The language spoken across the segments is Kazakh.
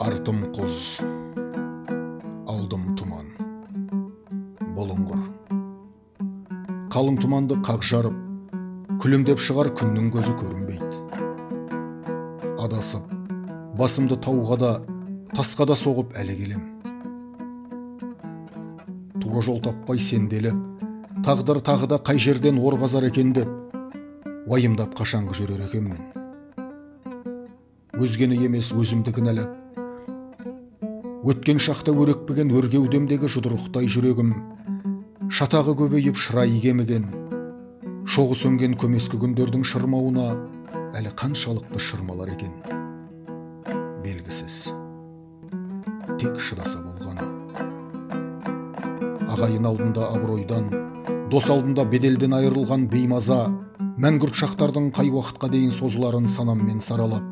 Артым құз, алдым тұман, бұлыңғыр. Қалың тұманды қақ жарып, күлімдеп шығар күннің көзі көрінбейді. Адасып, басымды тауға да, тасқа да соғып әлі келем. Тура жол таппай сенделіп, тағдыр тағы да қай жерден ор қазар екен деп, уайымдап қашанғы жүрер екенмін. Өзгені емес өзімді кінәлап, өткен шақта өрекпіген өр кеудемдегі жұдырықтай жүрегім, шатағы көбейіп шырайы кеміген, шоғы сөнген көмескі күндердің шырмауына әлі қаншалықты шырмалар екен, белгісіз. Тек шыдаса болғаны. Ағайын алдында абыройдан, дос алдында беделден айырылған беймаза, мәңгүрт шақтардың қай уақытқа дейін созыларын санаммен саралап,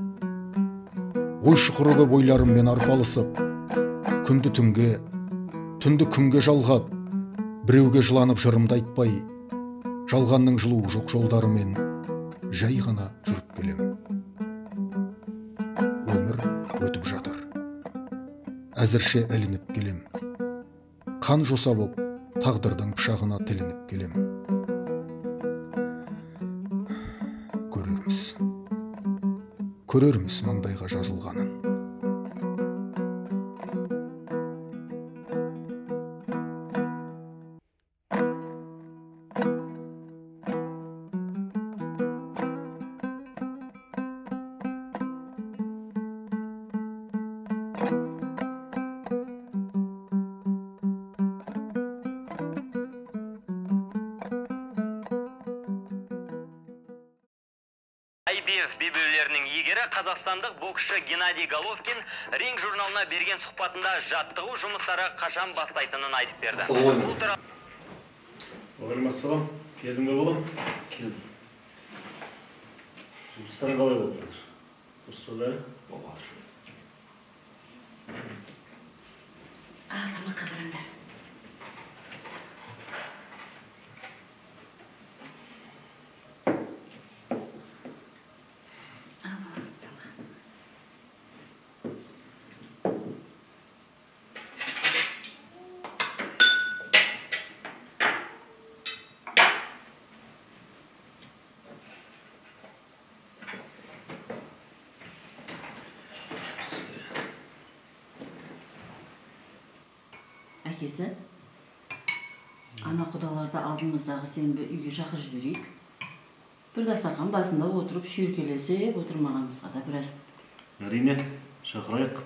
ой шұқыры көп ойларыммен арпалысып, күнді түнге, түнді күнге жалғап, біреуге жыланып жырымды айтпай, жалғанның жылуы жоқ жолдарымен жай ғана жүріп келем. Өмір өтіп жатыр. Әзірше ілініп келем. Қан жоса боп, тағдырдың пышағына тілініп келем. Көрерміз. Көрерміз маңдайға жазылғанын. IBF белбеулерінің иегері қазақстандық боксшы Геннадий Головкин Ринг журналына берген сұхбатында жаттығу жұмыстары қашан бастайтынын айтып берді. Уағалейкумассалам. Келдің бе балам? Келдім. Жұмыстарың қалай болып жатыр? Дұрыс па бәрі? Болып жатыр. Тамаққа қараңдар. Әкесі, ана құдаларды алдымыздағы сенбі үйге шақырып жіберейік. Бір дастархан басында отырып шүйіркелесіп отырмағанымызға да біраз. Әрине, шақырайық.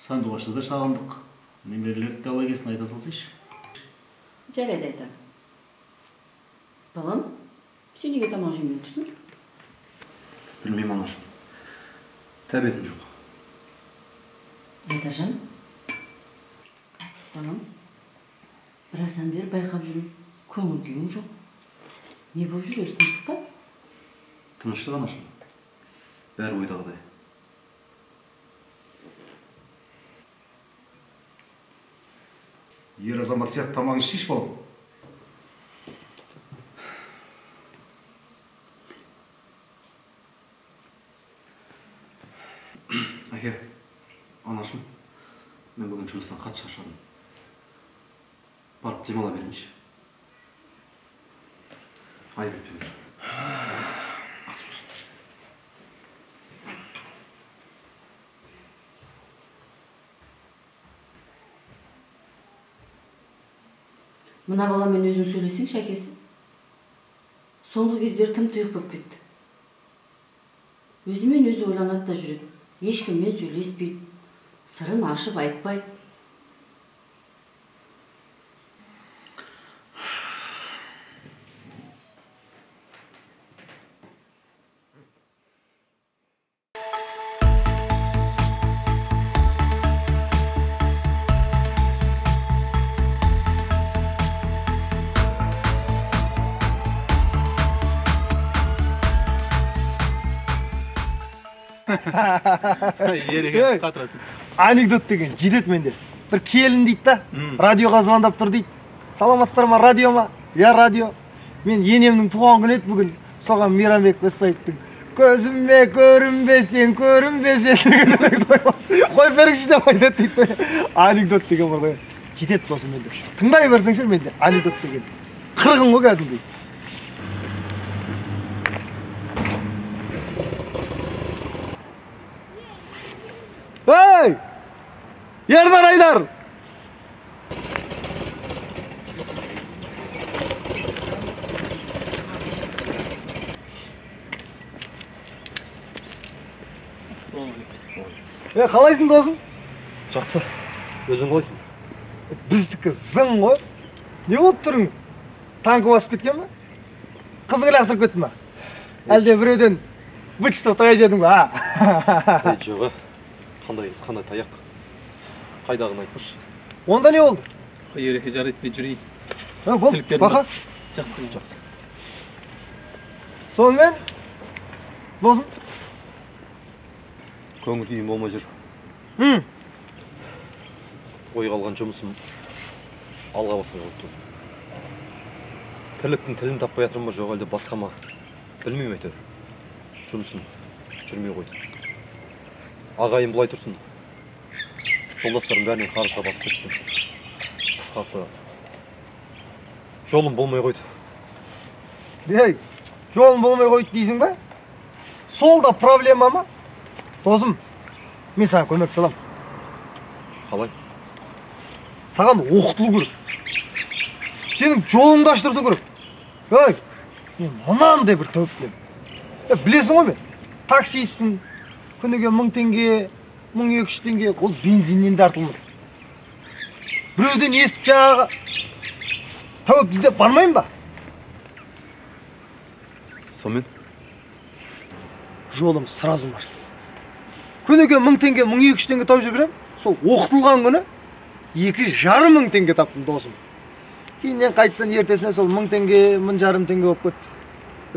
Сандуғашты да шағындық. Немерелерді де ала келсін, айта салсайшы. Жарайды, айтамын. Балам, сен неге тамақ жемей отырсың? Білмеймін, анашым. Тәбетім жоқ. Айдаржан, балам, біраздан бері байқап жүрмін, көңіл күйің жоқ. Не болып жүр, өзі тыныштық па? Тыныштық, анашым. Бәрі ойдағыдай. Ер азамат сияқты тамағын ішші, балам. Әке, анашым, мен бүгін жұмыстан қатты шаршадым. Барып демала берейінші. Айып етпеңіздер. Ас болсын. Мына баламен өзің сөйлесеңші, әкесі. Соңғы кездері тым тұйық болып кетті. Өзімен өзі ойланады да жүреді. Ешкіммен сөйлеспейді. Сырын ашып айтпайды. Анекдот деген жетеді менде. Бір келін дейді да, радиоға звондап тұр дейді. Саламатсыздар ма, радио ма? Я радио. Мен енемнің туған күні еді бүгін. Соған Мейрамбек Беспаевтың көзіме көрінбесең, көрінбесең деген қойып беріңізші деп айтады дейді. Анекдот деген бар ғой. Жетеді досым менде. Тыңдай берсеңші менде анекдот деген. Қырғын ғой кәдімгідей. Ей! Ердар Айдар! Қалайсың досым? Жақсы. Өзің қалайсың? Біздікі зың ғой. Не болды түрің? Танкі басып кеткен бе? Қызың лақтырып кетті ме? Әлде біреуден быт-шыт таяқ жедің бе? А? Жоқ. Қандай қыз, қандай таяқ? Қайдағыны айтпашы. Онда не болды? Ереке жарайды, мен жүрейін. Болды, бақа. Жақсы, жақсы. Сонымен, досым, көңіл күйім болмай жүр. Ой қалған жұмысым алға баспай қойды досым. Тірліктің тілін таппай жатырмын ба, жоқ әлде басқа ма? Білмеймін әйтеуір. Жұмысым жүрмей қойды. Ағайын былай тұрсын. Жолдастарым бәрінен қарызға батып кеттім. Қысқасы, жолым болмай қойды. Ей, жолым болмай қойды дейсің ба? Сол да проблема ма? Досым, мен саған көмек салам. Қалай? Саған оқытылу керек. Сенің жолыңды аштырту керек. Ей, мен мынандай бір тәуіп білемін. Білесің ғой мен, таксистпін. Күніге 1000 теңге, 1200 теңге, ол бензиннен де артылмайды. Біреуден естіп жаңағы тәуіп іздеп бармайын ба? Сонымен? Жолым сразу ашылды. Күніге 1000 теңге, 1200 теңге тауып жүргенім, сол оқытылған күні 2500 теңге таптым досым. Кейіннен қайтадан ертесіне сол 1000 теңге, 1500 теңге болып кетті.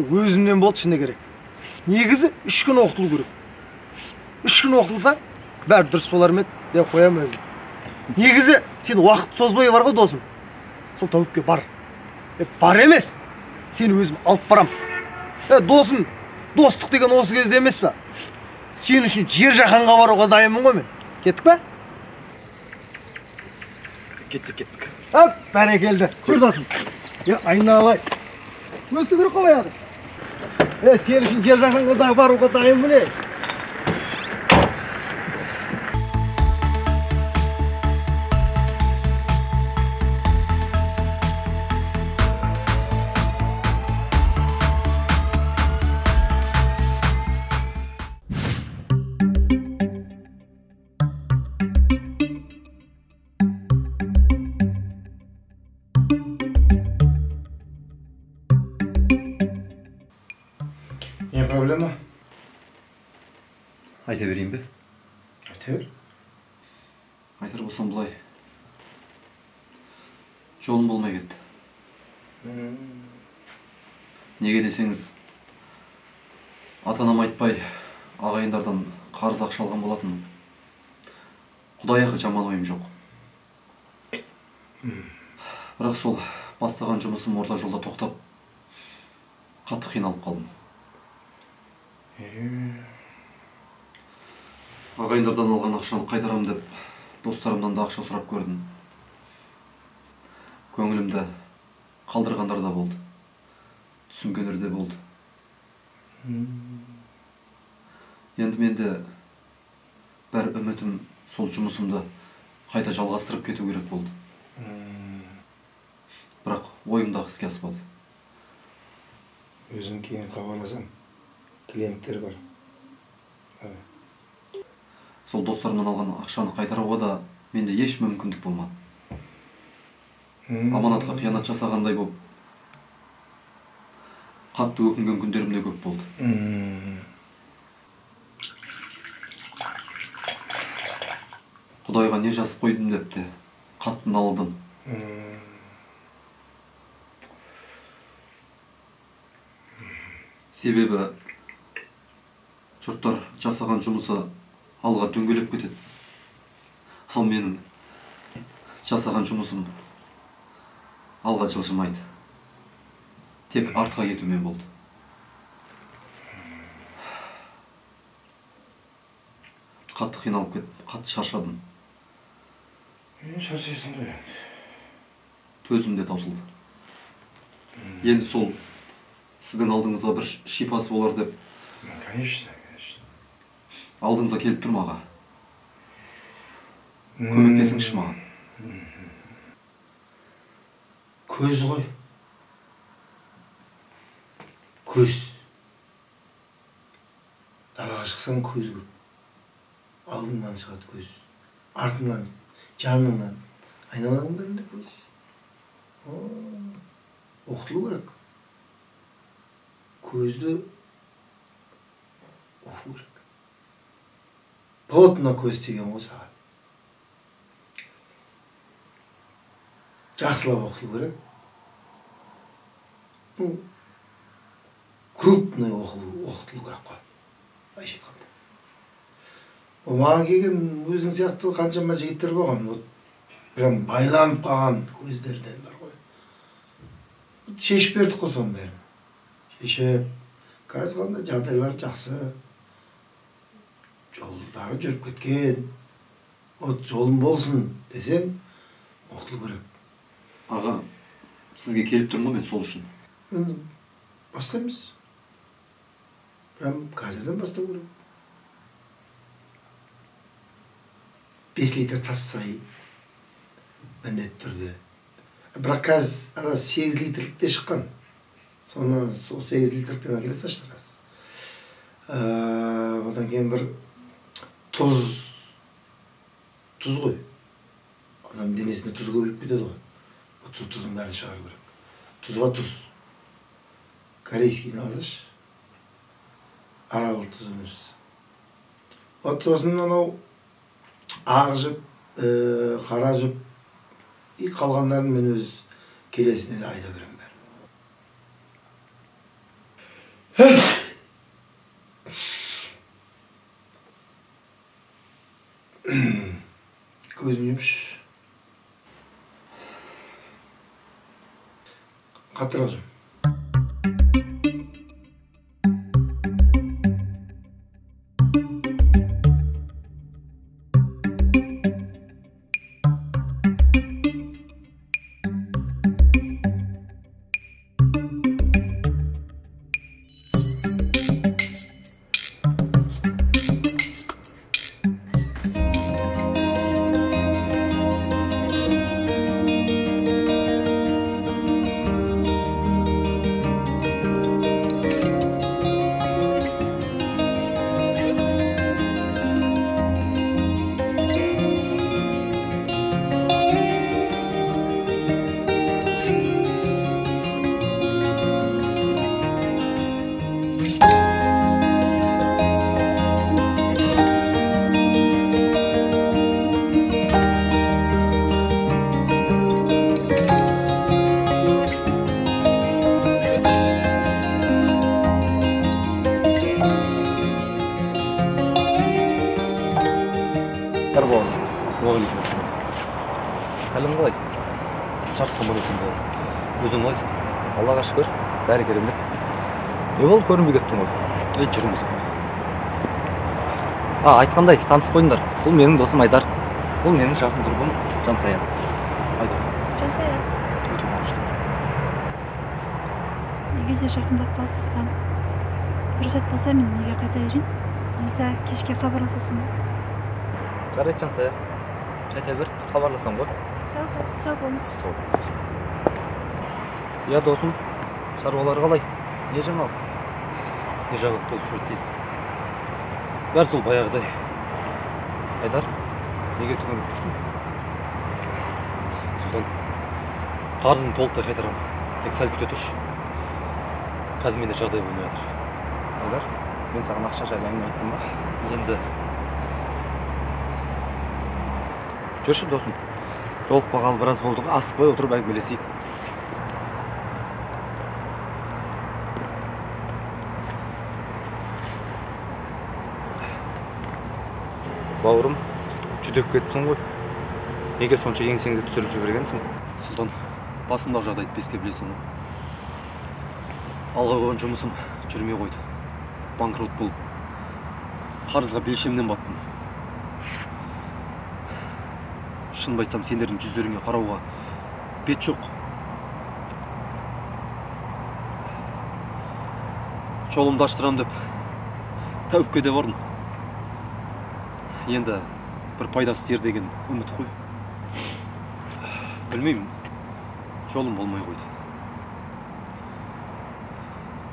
Өзімнен болды шыны керек. Негізі 3 күн оқытылу керек. 3 күн оқытылсаң, бәрі дұрыс болар ма еді деп қоямын өзім. Негізі сен уақыт созбай бар ғой досым. Сол тәуіпке бар. Бар емес, сені өзім алып барам. Досым, достық деген осы кезде емес пе? Сен үшін жер жаһанға баруға дайынмын ғой мен. Кеттік пе? Кетсек кеттік. Ап, бәрекелді. Жүр досым. Айналай. Өсті керек қой баяғы. Сен үшін жер жаһанға да баруға дайынмын. Не проблема? Айта берейін бе? Айта бер. Айтар болсам былай. Жолым болмай кетті. Неге десеңіз, ата-анам айтпай ағайындардан қарыз ақша алған болатын. Құдай ақы жаман ойым жоқ. Бірақ сол бастаған жұмысым орта жолда тоқтап, қатты қиналып қалдым. Ағайындардан алған ақшаны қайтарам деп достарымнан да ақша сұрап көрдім. Көңілімді қалдырғандар да болды, түсінгендер де болды. Енді менде бәр үмітім сол жұмысымды қайта жалғастырып кету керек болды. Бірақ ойымдағы іске аспады. Өзің кейін хабарласам, клиенттер бар. Сол достарымнан алған ақшаны қайтаруға да менде еш мүмкіндік болмады. Аманатқа қиянат жасағандай болып, қатты өкінген күндерім де көп болды. Құдайға не жазып қойдым деп те қатты налыдым. Себебі жұрттар жасаған жұмысы алға дөңгелеп кетеді. Ал менің жасаған жұмысым алға жылжымайды. Тек артқа кетумен болды. Қатты қиналып кеттім, қатты шаршадым. Шаршайсың ғой енді. Төзім де таусылды. Енді сол сіздің алдыңызға бір шипасы болар деп. Конечно, конечно. Алдыңызға келіп тұрмын, аға. Көмектесіңізші маған. Көз ғой. Көз. Далаға шықсаң көз көп. Алдыңнан шығады көз. Артыңнан, жаныңнан. Айналаңның бәрінде көз. Оқытылу керек. Көзді оқу керек. Плотно көз тиген ғой саған. Жақсылап оқытылу керек. Ну, крупный оқытылу керек қой. Айша айтқанда. Маған келген өзің сияқты қаншама жігіттер болған. Вот прям байланып қалған көздерден бар ғой. Шешіп бердік қой соның бәрін. Шешіп, қазір қандай жағдайлар жақсы. Жолдары жүріп кеткен. Вот жолым болсын десең, оқытылу керек. Аға, сізге келіп тұрмын мен сол үшін. Енді бастаймыз. Прям қазірден бастау керек. 5 литр тас сай міндетті түрде. Бірақ қазір ара 8 литрлік те шыққан. Соны сол 8 литрліктен әкеле салшы рас. Одан кейін бір тұз ғой. Адам денесінде тұз көбейіп кетеді ғой. Вот сол тұздың бәрін шығару керек. Тұзға тұз. Корейскийді алсашы. Арал тұз емес. Вот сосын анау ақ жіп, қара жіп, и қалғандарын мен өз келесіне де айта беремін бәрін. Көзін жұмшы. Қаттырақ жұм. Хәлің қалай? Жақсы, аман есен болды. Өзің қалайсың? Аллаға шүкір, бәрі керемет. Не болды, көрінбей кеттің ғой? Ей, жүрміз. Айтқандай, танысып қойыңдар. Бұл менің досым Айдар. Бұл менің жақын құрбым Жансая. Айдар. Жансая. Өте қуаныштымын. Үйге де жақындап қалды, Сұлтан. Рұқсат болса, мен үйге қайта берейін. Болмаса кешке хабарласасың ба? Жарайды, Жансая. Қайта бер, хабарласам ғой. Сау бол, сау болыңыз. Сау болыңыз. Иә, досым, шаруалар қалай? Не жаңалық? Не жаңалық болып жүрді дейсің? Бәрі сол баяғыдай. Айдар, неге түңіліп тұрсың? Сұлтан, қарызын толықтай қайтарамын. Тек сәл күте тұршы. Қазір менде жағдай болмай жатыр. Айдар, мен саған ақша жайлы әңгіме айттым ба? Енді жүрші, досым. Жолықпағалы біраз болды ғой, асықпай отырып әңгімелесейік. Бауырым, жүдеп кетіпсің ғой. Неге сонша еңсеңді түсіріп жібергенсің? Сұлтан, басымдағы жағдайды беске білесің ғой. Алға қойған жұмысым жүрмей қойды. Банкрот болып, қарызға белшемнен баттым. Шынымды айтсам, сендердің жүздеріңе қарауға бет жоқ. Жолымды аштырам деп тәуіпке де бардым. Енді бір пайдасы тиер деген үміт қой. Білмеймін, жолым болмай қойды.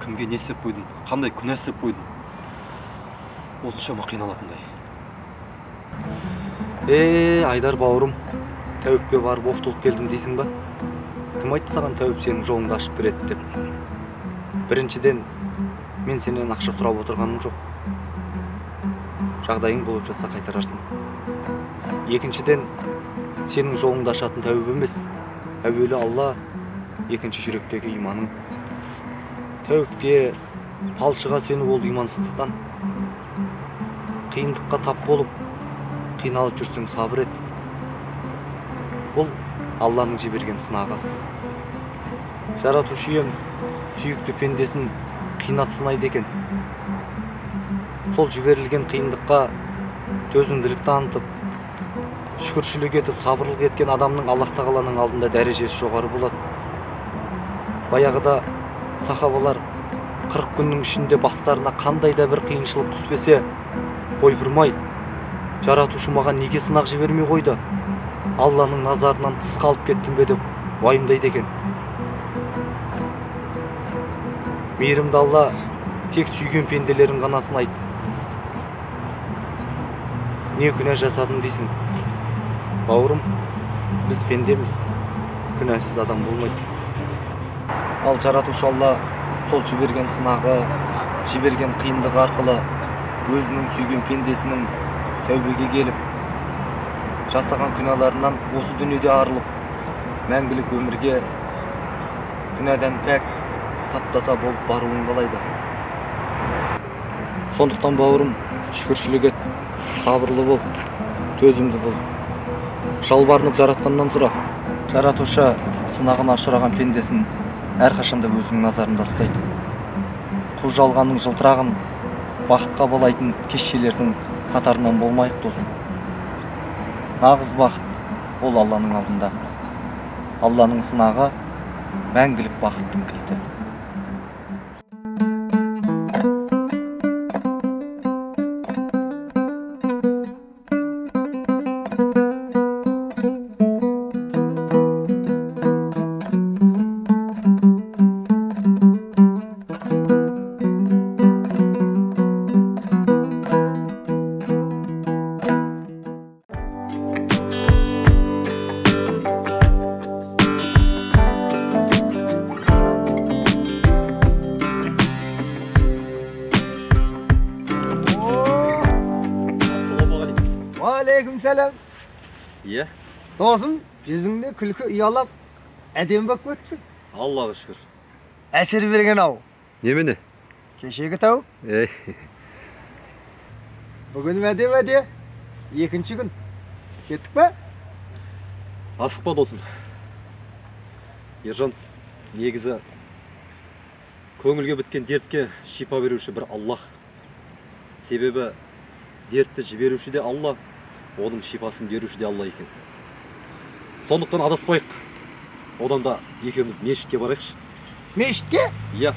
Кімге не істеп қойдым, қандай күнә істеп қойдым, осыншама қиналатындай. Айдар бауырым, тәуіпке барып оқытылып келдім дейсің ба? Кім айтты саған тәуіп сенің жолыңды ашып береді деп? Біріншіден, мен сенен ақша сұрап отырғаным жоқ. Жағдайың болып жатса қайтарарсың. Екіншіден, сенің жолыңды ашатын тәуіп емес, әуелі Алла, екінші жүректегі иманың. Тәуіпке, палшыға сену ол имансыздықтан. Қиындыққа тап болып, қиналып жүрсең сабыр ет. Бұл Алланың жіберген сынағы. Жаратушы ием сүйікті пендесін қинап сынайды екен. Сол жіберілген қиындыққа төзімділік танытып, шүкіршілік етіп, сабырлық еткен адамның Аллах тағаланың алдында дәрежесі жоғары болады. Баяғыда сахабалар 40 күннің ішінде бастарына қандай да бір қиыншылық түспесе, ойпырмай, жаратушы маған неге сынақ жібермей қойды? Алланың назарынан тыс қалып кеттім бе деп уайымдайды екен. Мейірімді Алла тек сүйген пенделерін ғана сынайды. Не күнә жасадым дейсің? Бауырым, біз пендеміз, күнәсіз адам болмайды. Ал жаратушы Алла сол жіберген сынағы, жіберген қиындығы арқылы өзінің сүйген пендесінің тәубеге келіп, жасаған күнәларынан осы дүниеде арылып, мәңгілік өмірге күнәдан пәк, тап-таза болып баруын қалайды. Сондықтан бауырым, шүкіршілік ет, сабырлы бол, төзімді бол. Жалбарынып жаратқаннан сұра. Жаратушы сынағына ұшыраған пендесін әрқашанда өзінің назарында ұстайды. Қу жалғанның жылтырағын бақытқа балайтын кешелердің қатарынан болмайық, досым. Нағыз бақыт ол Алланың алдында. Алланың сынағы мәңгілік бақыттың кілті. Сәлем. Иә. Досым, жүзіңде күлкі ұялап, әдемі болып кетіпсің. Аллаға шүкір. Әсер берген ау. Немене? Кешегі тәуіп. Бүгін мәде-мәде, екінші күн. Кеттік пе? Асықпа, досым. Ержан, негізі көңілге біткен дертке шипа беруші бір Аллах. Себебі дертті жіберуші де Алла, оның шипасын беруші де Алла екен. Сондықтан адаспайық. Одан да екеуміз мешітке барайықшы. Мешітке? Иә.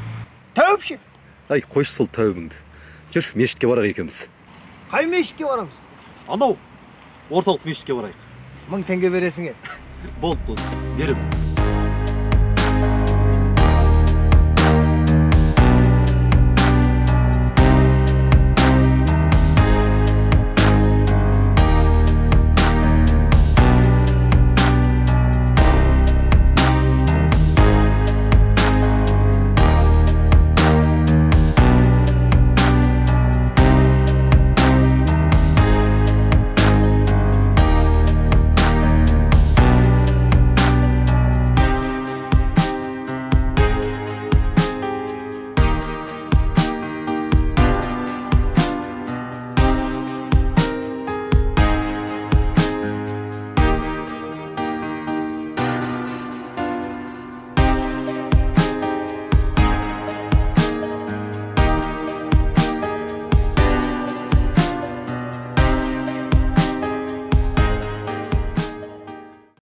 Тәуіп ше? Ай, қойшы сол тәуібіңді. Жүр, мешітке барайық екеуміз. Қай мешітке барамыз? Анау, орталық мешітке барайық. 1000 теңге бересің е? Болды, досым, беремін.